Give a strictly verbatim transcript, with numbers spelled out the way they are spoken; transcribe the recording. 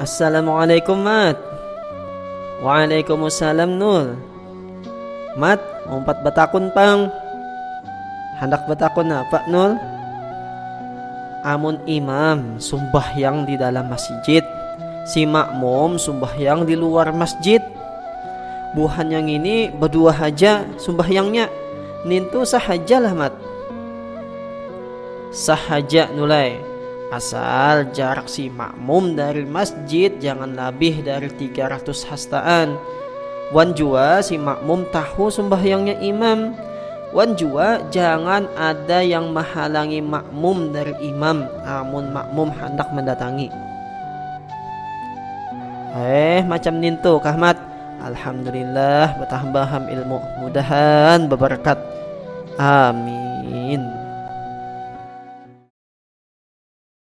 Assalamualaikum, Mat. Waalaikumsalam, Nul. Mat, umpat batakun pang. Handak batakun apa, Nul? Amun imam sumbahyang di dalam masjid, si makmum sumbahyang di luar masjid. Buhannya ngini badua haja sumbahyangnya. Nintu sahajalah, Mat. Sahaja, Nulai. Asal jarak si makmum dari masjid jangan labih dari tiga ratus hastaan. Wan jua si makmum tahu sumbahyangnya imam. Wan jua jangan ada yang mahalangi makmum dari imam amun makmum handak mandatangi. Eh, macam nintu kah, Mat? Alhamdulillah, batambah ham ilmu. Mudahan babarakat. Amin.